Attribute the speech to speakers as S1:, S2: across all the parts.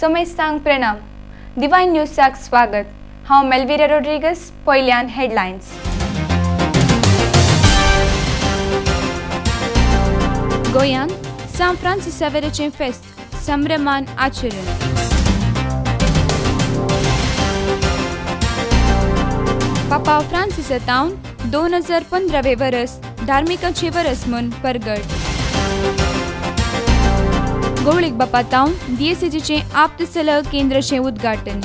S1: सोमेस्तांक प्रणाम. डिवाइन न्यूजाक स्वागत. हांव मेलविरा रोड्रिगस. पयल्यान हेडलायन्स. गोंयांत सांत फ्रांसीस सावेराचें फेस्त संभ्रमान आचरण. पापा फ्रांसीस तावन 2015 वरस धार्मिकाचें वरस म्हूण परगट. गोवळीक बापा तावन डीएसएजीचें आप्त सलह केंद्राचें उद्घाटन.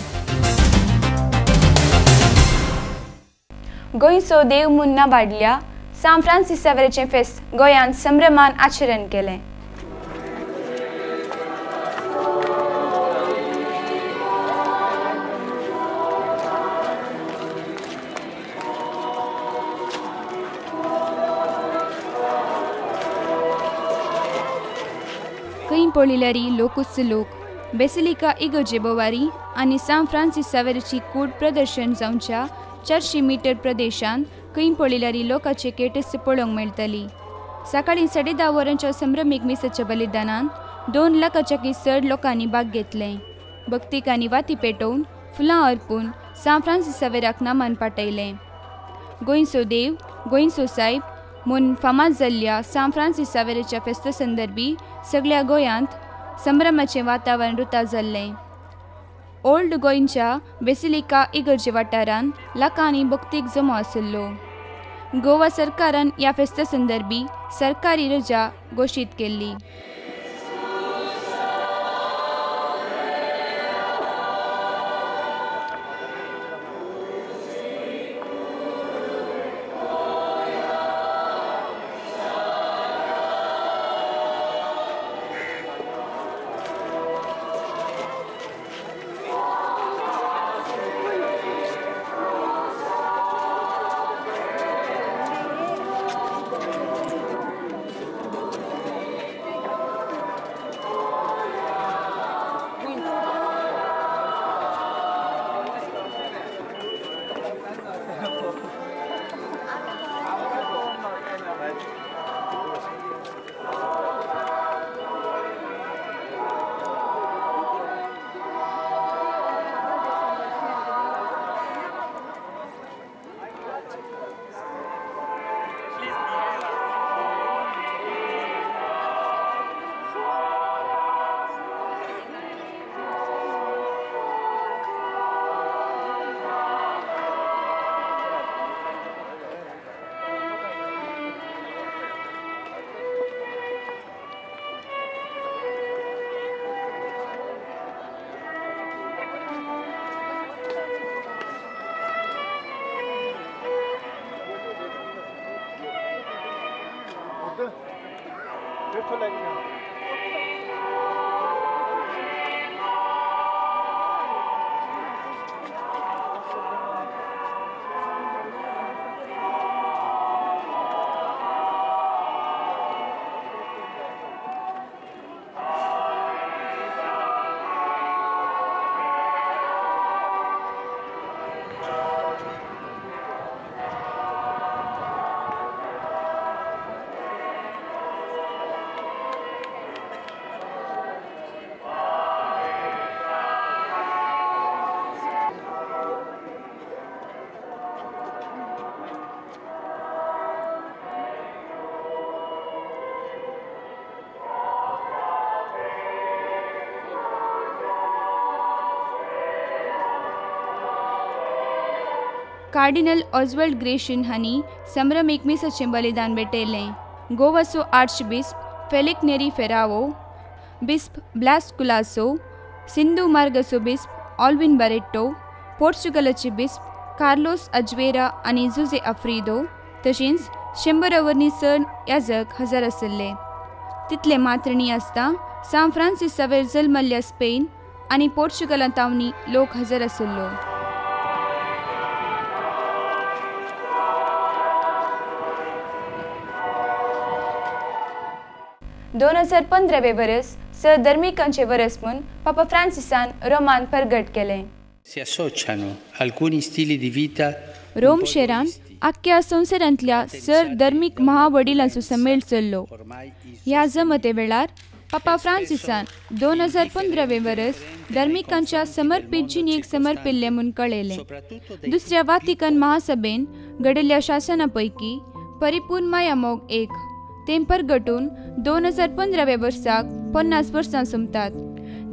S1: गोंयचो देव म्हूण नाबाडल्या सांत फ्रांसीस सावेराचें फेस्त गोंयांत संभ्रमान आचरण केलें. पळयल्यारी लोकूच लोक बेसिलिका इगर्जे बोवारी आनी सांत फ्रांसीस सावेराची कूड प्रदर्शन जावच्या 400 मीटर प्रदेशांत खंय पळयल्यारी लोकांचे केटेस पळोवंक मेळटली. सकाळीं 10:30 वरांच्या संभ्रमीक मिसाच्या बलिदानान 2 लाखाच्याकी चड लोकांनी भाग घेतले. भक्तिकांनी वाती पेटोवन फुलां अर्पून सांत फ्रांसीस सावेराक नामान पाठयलें. गोंयचो देव गोंयचो सायब म्हूण फामाद जाल्ल्या सांत फ्रांसीस सावेराच्या फेस्ता संदर्भी सगळ्या गोंयांत संभ्रमाचें वातावरण रुता जाल्लें. ओल्ड गोंयच्या बेसिलिका इगर्जे वाठारांत लाखांनी भक्तीक जमो आशिल्लो. गोवा सरकारान ह्या फेस्ता संदर्भी सरकारी रजा घोशीत केल्ली. कार्डिनल ऑजवर्ल्ड ग्रेशन हांणी संभ्रमीक मिसाचें बलिदान भेटयलें. गोवाचो आर्चबिस्प फेलिक नेरी फेरावो, बिस्प ब्लास कुलासो, सिंधू मार्गाचो बिस्प ऑल्विन बारेट्टो, पोर्चुगलाचे बिस्प कार्लोस अजवेरा आनी जुजे आफ्रिदो तशेंच 100 वरवीं चड याजक हजर आशिल्ले. तितले मात्र न्ही आसता सांत फ्रांसीस सावेर जल्मल्ल्या स्पेन आनी पोर्चुगलांत लोक हजर आशिल्लो. दोन 2015 वरस स धर्मिकांचे वरस म्हूण पापा फ्रांसिसान रोमान परगट केलें. रोम शहरांत आख्ख्या संवसारांतल्या सर धर्मीक महावडिलांचो सम्मेळ चल्लो. ह्या जमते वेळार पापा फ्रांसिसान 2015 वर्स धार्मिकांच्या समर्पित जिणेक समर्पिल्लें म्हूण कळयलें. दुसऱ्या वातिकन महासभेन घडिल्ल्या शासना पैकी परिपूर्ण मायामोग एक तें परगटून 2015 वर्साक 50 वर्सां सोंपतात.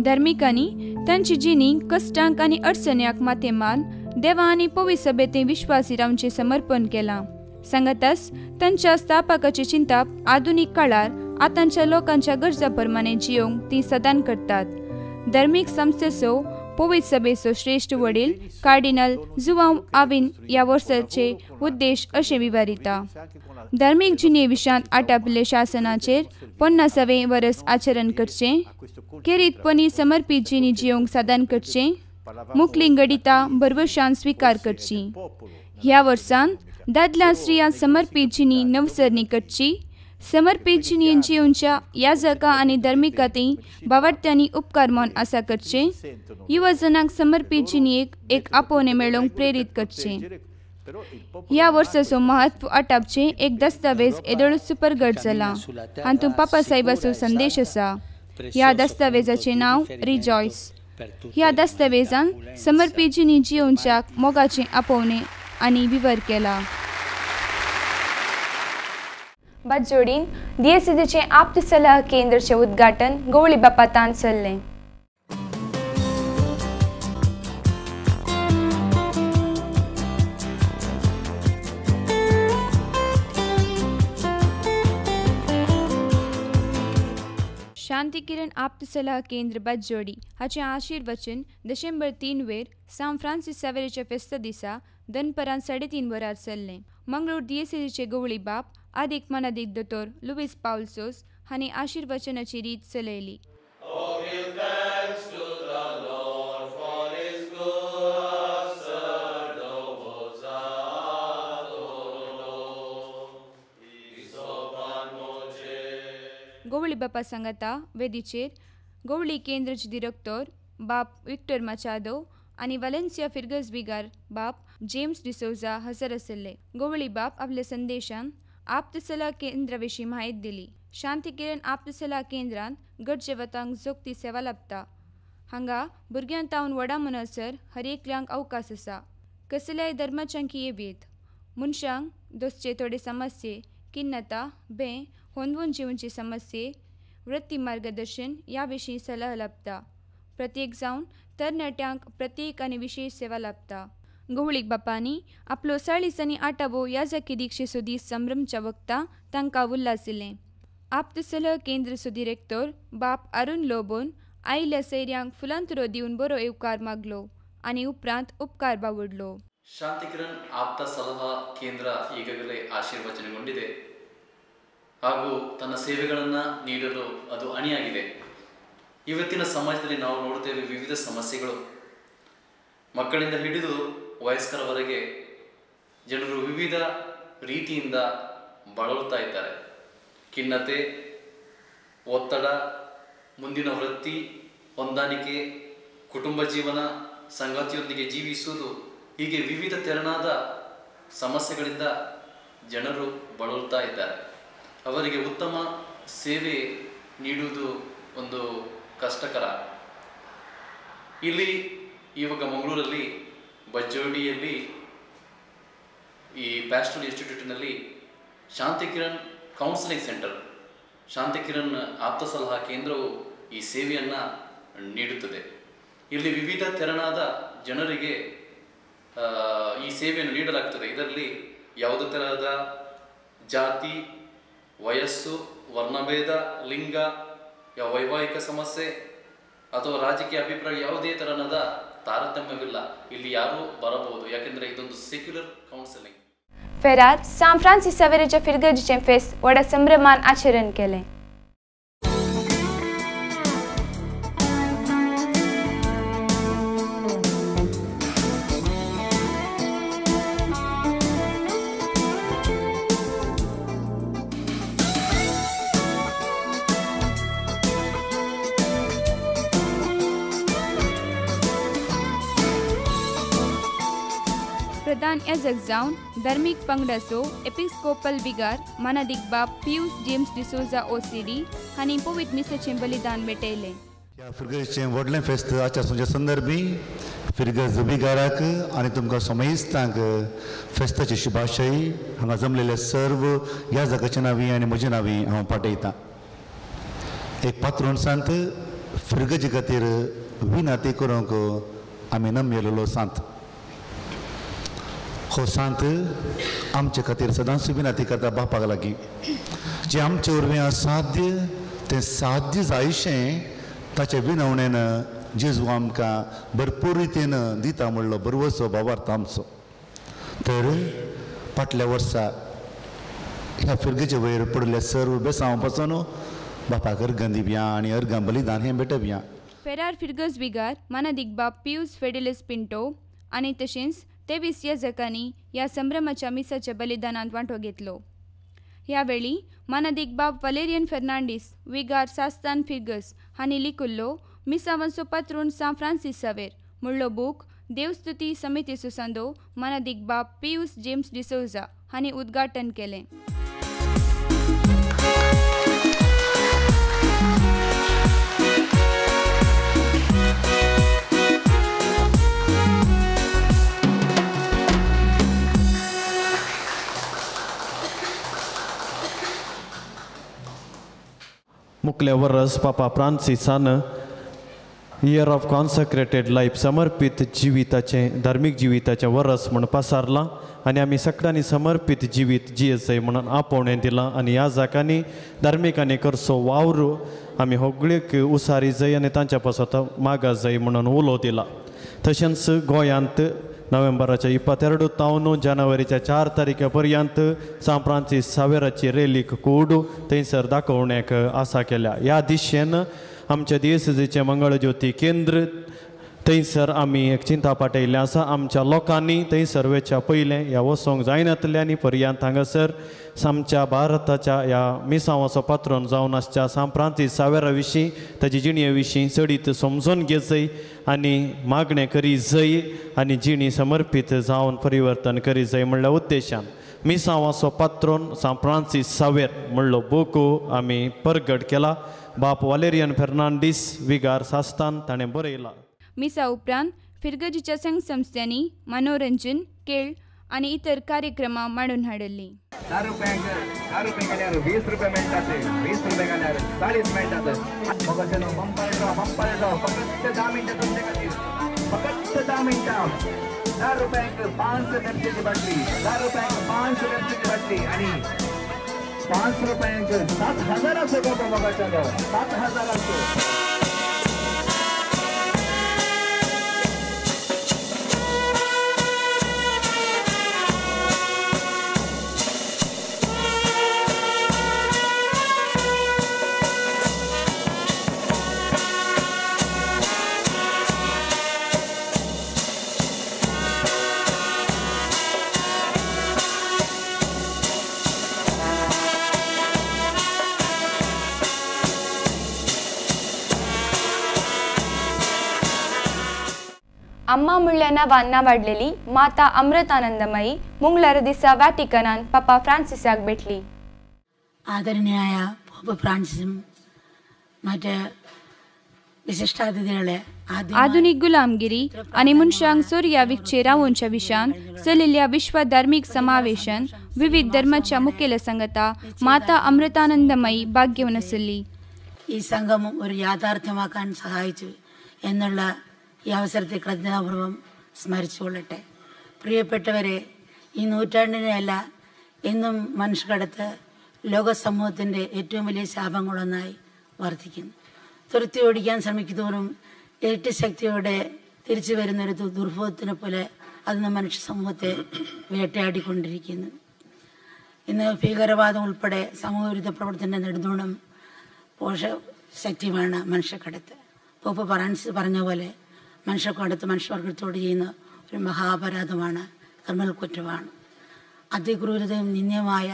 S1: धार्मिकांनी तांची जिणी कश्टांक आनी अडचण्यांक माथें मारून देवा आनी पवित्र सभेंत विश्वासी रावचें समर्पण केलां. सांगाताच तांच्या स्थापकाचें चिंताप आधुनीक काळार आतांच्या लोकांच्या गरजा प्रमाणे जियोंक ती सदान करतात. धार्मीक संस्थेचो पवित्र सभेचो श्रेश्ठ वडील कार्डिनल जुआंव आविन ह्या वर्साचे उद्देश अशें विवरिता. धार्मीक जिणे विशयांत आटापिल्ले शासनाचेर 50वें वर्स आचरण करचें, खेरीतपणी समर्पीत जिणी जियोंक साधन करचें, मुखली घडिता भरवशान स्विकार करची. ह्या वर्सान दादल्या स्त्रियां समर्पीत जिणी नवसरणी करची, समर्पीत जिणेन जियोंच्या याजका आनी धार्मिकांती भावार्थ्यांनी उपकार मान आसा करचे, युवजनांक समर्पीत जिणेक एक आपोवणें मेळोवंक प्रेरीत करचें. ह्या वर्साचो महत्व आटापचें एक दस्तावेज येदोळूच परगट जाला. हातूंत पापा साहेबाचो संदेश आसा. ह्या दस्तावेजाचें नांव रिजॉयस. ह्या दस्तावेजान समर्पीत जिणी जियोंच्याक मोगाचें आपोवणें आनी विवर केला. बाजोडीन डीएससीचे आप्त सलाह केंद्रचे उद्घाटन गवळी बापातान चल्लें. शांती किरण आप्त सलाह केंद्र बाजोडी हाचें आशीर्वचन डिसेंबर 3 वेर सान फ्रांसीस सावेरीच्या फेस्ता दिसा दनपरां 3:30 वरार चल्लें. मंगळूर डीएससीचे गवळी बाप आदीक मानादीक दोतोर लुईस पावलसोस हांणी आशीर्वचनाची रीत चलयली. गवळी बापा सांगाता वेदीचेर गवळी केंद्रचे डिरेक्टर बाप विक्टर माचादो आनी वालेन्सिया फिर्गज बिगार बाप जेम्स डिसोजा हजर आशिल्ले. गवळी बाप आपल्या संदेशान आप्त सलाह केंद्रा विशीं म्हायती दिली. शांती किरण आप्त सलाह केंद्रांत गरजेवतांक जोगती सेवा लाभता. हांगा भुरग्यां तावन व्हडा म्हणसर हर एकल्यांक अवकाश आसा. कसल्याय धर्माच्यांकी येवयेत मनशांक दोसचे थोडे समस्ये, किन्नता, भंय, होंदवून जिवनची समस्ये, वृत्ती मार्गदर्शन ह्या विशीं सलाह लाभता. प्रत्येक जावन तरणाट्यांक प्रत्येक आनी विशेश सेवा लाभता. गवळीक बापांनी आपलो 40 आनी 8वो याजकी दीक्षेचो दीस संभ्रमच्या वक्ता तांकां उल्लासिलें. आप्त सलाह केंद्रचो डिरेक्टर बाप अरुण लोबोन आयिल्ल्या सैऱ्यांक फुलांतुरो दिवन बरो येवकार मागलो आनी उपरांत उपकार बावडलो.
S2: ಶಾಂತಿಕಿರಣ್ ಆಪ್ತ ಸಲಹಾ ಕೇಂದ್ರ ಈಗಾಗಲೇ ಆಶೀರ್ವಚನಗೊಂಡಿದೆ ಹಾಗೂ ತನ್ನ ಸೇವೆಗಳನ್ನು ನೀಡಲು ಅದು ಅಣಿಯಾಗಿದೆ. ಇವತ್ತಿನ ಸಮಾಜದಲ್ಲಿ ನಾವು ನೋಡುತ್ತೇವೆ ವಿವಿಧ ಸಮಸ್ಯೆಗಳು, ಮಕ್ಕಳಿಂದ ಹಿಡಿದು ವಯಸ್ಕರವರೆಗೆ ಜನರು ವಿವಿಧ ರೀತಿಯಿಂದ ಬಳಲುತ್ತಾ ಇದ್ದಾರೆ. ಖಿನ್ನತೆ, ಒತ್ತಡ, ಮುಂದಿನ ವೃತ್ತಿ, ಹೊಂದಾಣಿಕೆ, ಕುಟುಂಬ ಜೀವನ, ಸಂಗಾತಿಯೊಂದಿಗೆ ಜೀವಿಸುವುದು, ಹೀಗೆ ವಿವಿಧ ತೆರನಾದ ಸಮಸ್ಯೆಗಳಿಂದ ಜನರು ಬಳಲುತ್ತಾ ಇದ್ದಾರೆ. ಅವರಿಗೆ ಉತ್ತಮ ಸೇವೆ ನೀಡುವುದು ಒಂದು ಕಷ್ಟಕರ. ಇಲ್ಲಿ ಇವಾಗ ಮಂಗಳೂರಲ್ಲಿ ಬಜ್ಜೋಡಿಯಲ್ಲಿ ಈ ಪ್ಯಾಸ್ಟರಲ್ ಇನ್ಸ್ಟಿಟ್ಯೂಟ್ನಲ್ಲಿ ಶಾಂತಿಕಿರಣ್ ಕೌನ್ಸಿಲಿಂಗ್ ಸೆಂಟರ್, ಶಾಂತಿಕಿರಣ್ ಆಪ್ತ ಸಲಹಾ ಕೇಂದ್ರವು ಈ ಸೇವೆಯನ್ನು ನೀಡುತ್ತದೆ. ಇಲ್ಲಿ ವಿವಿಧ ತೆರನಾದ ಜನರಿಗೆ ಈ ಸೇವೆಯನ್ನು ನೀಡಲಾಗ್ತದೆ. ಇದರಲ್ಲಿ ಯಾವುದೇ ತರಹದ ಜಾತಿ, ವಯಸ್ಸು, ವರ್ಣಭೇದ, ಲಿಂಗ, ವೈವಾಹಿಕ ಸಮಸ್ಯೆ ಅಥವಾ ರಾಜಕೀಯ ಅಭಿಪ್ರಾಯ ಯಾವುದೇ ತರಹದ ತಾರತಮ್ಯವಿಲ್ಲ. ಇಲ್ಲಿ ಯಾರೂ ಬರಬಹುದು, ಯಾಕೆಂದರೆ ಇದೊಂದು ಸೆಕ್ಯುಲರ್ ಕೌನ್ಸಿಲಿಂಗ್.
S1: फेरार सान फ्रांसीस सावेरेच्या फिरगर्जीचें फेस्त व्हडा संभ्रमान आचरण केलें. प्रधान याजक जावन धार्मीक पंगडाचो एपिस्कोपल विगार मानादीक बाब पियूस जेम्स डिसोजा OCD हांणी पवित्र मिसाचें बलिदान भेटयलें.
S3: ह्या फिरगजेचें व्हडलें फेस्त आचारसंच्या संदर्भी फिरगज विगाराक आनी तुमकां समेस्तांक फेस्ताची शुभाशय हांगा जमलेले सर्व याजकाच्या नांवी आनी म्हज्या नांवी हांव पाठयतां. एक पात्रोण सांत फिरगजे खातीर विनाती करूंक आमी नमयेलेलो सांत. हो सांत आमचे खातीर सदांच विनाती करता बापाक लागीं. जें आमचे वरवीं असाध्य तें साध्य जायशें ताचे विनवणेन जेजू आमकां भरपूर रितीन दिता म्हणलो बरवसो भावार्थ आमचो. तर फाटल्या वर्सा ह्या फिरगेचे वयर पडिल्ल्या सर्व बेसांव पासून बापाक अर्गां दिवया आनी अर्गां बलिदान हें भेटोवया.
S1: फेरार फिरगज विगार मानादीक बाब पियूस फेडेलिस पिंटो आनी तशेंच 23 याजकांनी ह्या संभ्रमाच्या मिसाच्या बलिदानांत वांटो घेतलो. ह्या वेळी मानादीक बाब वलेरियन फेर्नांडीस विगार सास्तान फिरगज हांणी लिखिल्लो मिसावांचो पात्रोण सांत फ्रांसीस सावेर म्हणलो बूक देवस्तुती समितीचो सांदो मानादीक बाब पियूस जेम्स डिसोजा हांणी उद्घाटन केलें.
S4: मुखल्या वरस पापा फ्रांसिसान इयर ऑफ कॉन्सेक्रेटेड लायफ समर्पीत जिविताचें धार्मीक जिविताचें वरस म्हूण पासारलां आनी आमी सगळ्यांनी समर्पीत जिवीत जियेचें म्हणून आपोवणें दिलां आनी ह्या जाकांनी धार्मिकांनी करचो वावर आमी सगळ्योक उसारी जाय आनी तांच्या पासत मागा जाय म्हणून उलो दिला. तशेंच गोंयांत नोव्हेंबराच्या 22 तावन जानेवारीच्या 4 तारखे पर्यंत सांत फ्रांसीस सावेराची रेलीक कूड थंयसर दाखोवण्याक आसा केल्या. ह्या दिशेन आमच्या दियेसेजीचें मंगळज्योती केंद्र थंयसर आमी एक चिंता पाटयल्लें आसा. आमच्या लोकांनी थंयसर वचच्या पयलें ह्या वचोंक जायनातल्यांनी पर्यंत हांगासर आमच्या भारताच्या ह्या मिसांवाचो पात्रोन जावन आसच्या सांत फ्रांसीस सावेरा विशीं ताजी जिणे विशीं चडीत समजून घेजय आनी मागणें करी जय आनी जिणी समर्पीत जावन परिवर्तन करी जाय म्हणल्या उद्देशान मिसांवाचो पात्रोन सांत फ्रांसीस सावेर म्हणलो बुकू आमी परगट केला. बाप वालेरियन फेर्नांडीस विगार सास्तान ताणें बरयला.
S1: मिसा उपरांत फिरगजीच्या संघ संस्थांनी मनोरंजन खेळ आनी इतर कार्यक्रमां मांडून हाडिल्लीं.
S5: 10 रुपयांक 10 रुपये घाल्यार 20 रुपये मेळटात, 20 रुपये घाल्यार 40 मेळटात. बंपर ड्रॉ फक्त 10 मिनटां तुमचे खातीर, फक्त 10 मिनटां. 10 रुपयांक 5 पेप्सीची बाटली, 10 रुपयांक 5 पेप्सीची बाटली आनी 5 रुपयांक 7000 गोपो मोगाचो, 7000.
S1: अम्मा म्हणल्या नांवान नावाडलेली माता अमृतानंदमयी मंगळारा दिसा व्हॅटिकनान पापा फ्रांसिसाक भेटली.
S6: ആദരണീയായ പോപ്പ് ഫ്രാൻസിസും മറ്റ് विशिष्टातिथीകളെ
S1: आधुनिक गुलामगिरी आनी मनशांक सोर्या विकचे रावोवच्या विशयान चलिल्ल्या विश्व धार्मीक समावेशन विविध धर्माच्या मुखेल संगता माता अमृतानंदमयी भाग घेवन आसली.
S6: ഈ സംഗമം ഒരു യാഥാർത്ഥ്യമാക്കാൻ സഹായിച്ചു എന്നുള്ള ഈ അവസരത്തെ കൃതജ്ഞതാപൂർവം സ്മരിച്ചുകൊള്ളട്ടെ. പ്രിയപ്പെട്ടവരെ, ഈ നൂറ്റാണ്ടിനെയല്ല എന്നും മനുഷ്യക്കടത്ത് ലോക സമൂഹത്തിൻ്റെ ഏറ്റവും വലിയ ശാപങ്ങളൊന്നായി വർദ്ധിക്കുന്നു. തുരത്തി ഓടിക്കാൻ ശ്രമിക്കുന്നതോറും ഇരട്ടി ശക്തിയോടെ തിരിച്ചു വരുന്നൊരു ദുർഭവത്തിനെ പോലെ അത് മനുഷ്യ സമൂഹത്തെ വേട്ടയാടിക്കൊണ്ടിരിക്കുന്നു. ഇന്ന് ഭീകരവാദം ഉൾപ്പെടെ സമൂഹവിരുദ്ധ പ്രവർത്തന നെടുന്തൂണും പോഷശക്തിയുമാണ് മനുഷ്യക്കടത്ത്. പോപ്പ് ഫ്രാൻസിസ് പറഞ്ഞ പോലെ മനുഷ്യക്കടത്ത് മനുഷ്യവർഗത്തോട് ചെയ്യുന്ന ഒരു മഹാപരാധമാണ്, ക്രിമിനൽ കുറ്റമാണ്. അതിക്രൂരതയും നിന്ദ്യമായ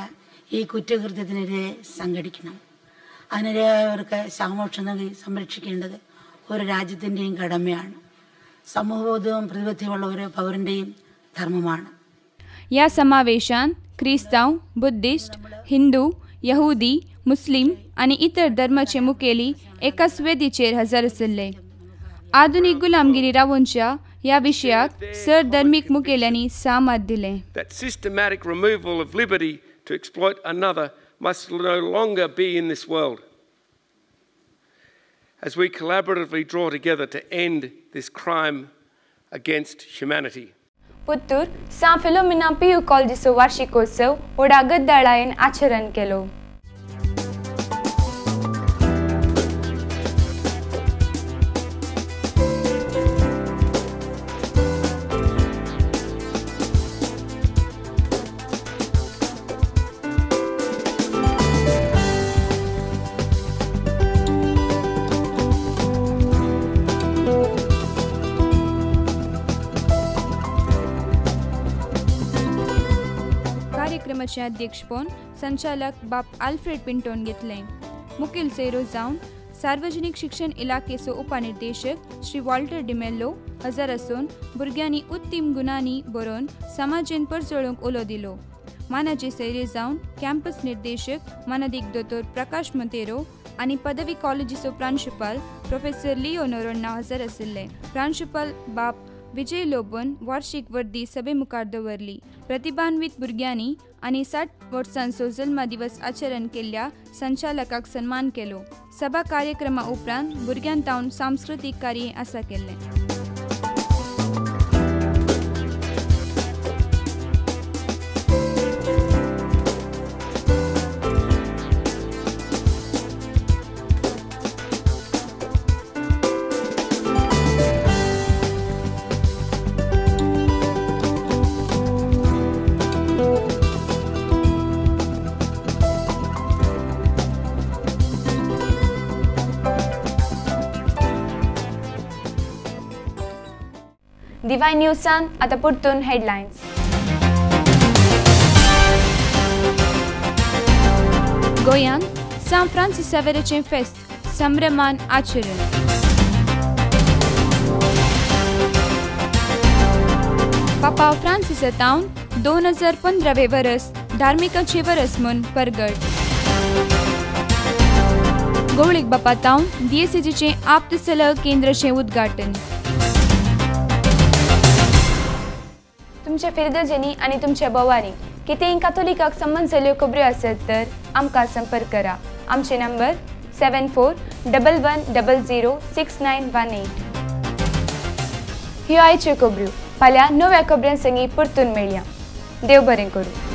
S6: ഈ കുറ്റകൃത്യത്തിനെതിരെ സംഘടിക്കണം. അതിനെതിരായവർക്ക് ശാമോക്ഷം നൽകി സംരക്ഷിക്കേണ്ടത് ഒരു രാജ്യത്തിൻ്റെയും കടമയാണ്. സമൂഹബോധവും പ്രതിബദ്ധതയുള്ള ഓരോ പൗരൻ്റെയും ധർമ്മമാണ്.
S1: ह्या समावेशान क्रिस्तांव, बुद्धिस्ट, हिंदू, यहुदी, मुस्लिम आनी इतर धर्माचे मुखेली एकाच वेदीचेर हजर आशिल्ले. आधुनिक गुलामगिरी रावोवच्या ह्या विशयाक सर धर्मीक मुखेल्यांनी सामाद दिलें.
S7: That systematic removal of liberty to exploit another must no longer be in this world. As we collaboratively draw together to end this crime against humanity.
S1: Puttur San Philomena PU कॉलेजीचो वार्षिकोत्सव व्हडा गद्दाळायेन आचरण केलो. कार्यक्रमाचे अध्यक्षपण संचालक बाप आल्फ्रेड पिंटोन घेतले. मुखेल सोयरो जावन सार्वजनिक शिक्षण इलाखेचो उपनिर्देशक श्री वॉल्टर डिमेल्लो हजर आसून भुरग्यांनी उत्तीम गुणांनी बरोवन समाजेन परजळूंक उलो दिलो. मानाचे सोयरे जावन कॅम्पस निर्देशक मानादीक दोतोर प्रकाश मोंतेरो आनी पदवी कॉलेजीचो प्रांशुपाल प्रोफेसर लिओ नोरोन्हा हजर आशिल्ले. प्रांशुपाल बाप विजय लोबन वार्षिक वर्दी सभे मुखार दवरली. प्रतिभान्वित भुरग्यांनी आनी 60 वर्सांचो जल्मा दिवस आचरण केल्ल्या संचालकाक सन्मान केलो. सभा कार्यक्रमा उपरांत भुरग्यां तावन सांस्कृतीक कार्य आसा केल्लें. डिवाइन न्यूजान आतां परतून हेडलायन्स. गोंयांत सांत फ्रांसीस सावेराचें फेस्त संभ्रमान आचरण. पापा फ्रांसीस तावन 2015 वरस धार्मिकाचें वरस म्हूण परगट. गवळीक बापा तावन डीएसएजीचें आप्त सलह केंद्राचें उद्घाटन. तुमच्या फिर्गजेनी आनी तुमच्या बोवानी कितेंय कातोलिकाक संबंद जाल्ल्यो खबऱ्यो आसत तर आमकां संपर्क करा. आमचे नंबर 7411 00 6918. ह्यो आयच्यो खबऱ्यो. फाल्यां नव्या खबऱ्यां संगी परतून मेळया. देव बरें करूं.